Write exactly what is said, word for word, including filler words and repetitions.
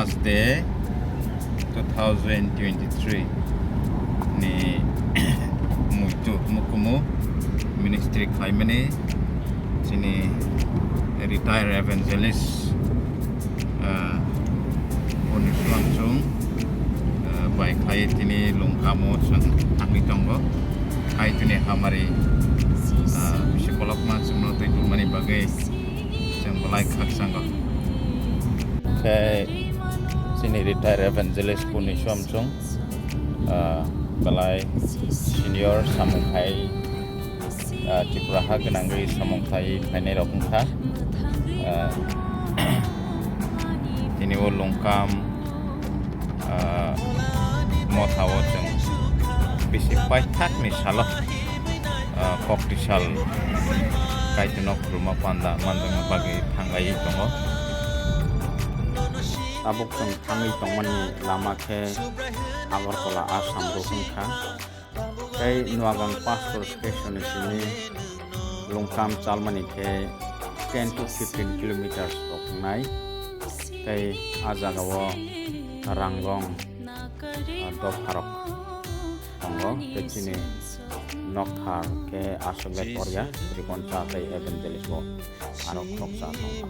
Day two thousand twenty-three ni muitu mukumu ministry khlaimani chini retire evangelist, ah, Purniswam Chung, ah, bai khai tini Lungkamo chwng thangwi tongo. Hai tini hamari, ah, bisi kolokma chwngno twi tongmani bagwi chwng belai khakchango. Khe chini retire evangelist Purniswam Chung, ah, belai senior samung khai, ah, Tripura ha gwnangwi samung khai phainai rok wngkha. Ah, tini o Lungkam, ah, motha o chwng bisi paithakni salo, ah, kok tisal Kaitorno khuluma panda manjakna bagwi thangwi tongo. Tabuk chwng thangwi tongmani lama khe Agartala, Assam road wngkha. Tei Nuagang Pastor Station ni simi Lungkam chalmani khe ten to fifteen kilometers rok wngnai. Tei a jagao Rangong, ah, dopharok tongo. Tei chini nokthar khe aswk le korya, Trikoncha tei Evangelist bo aro khoroksa tongo.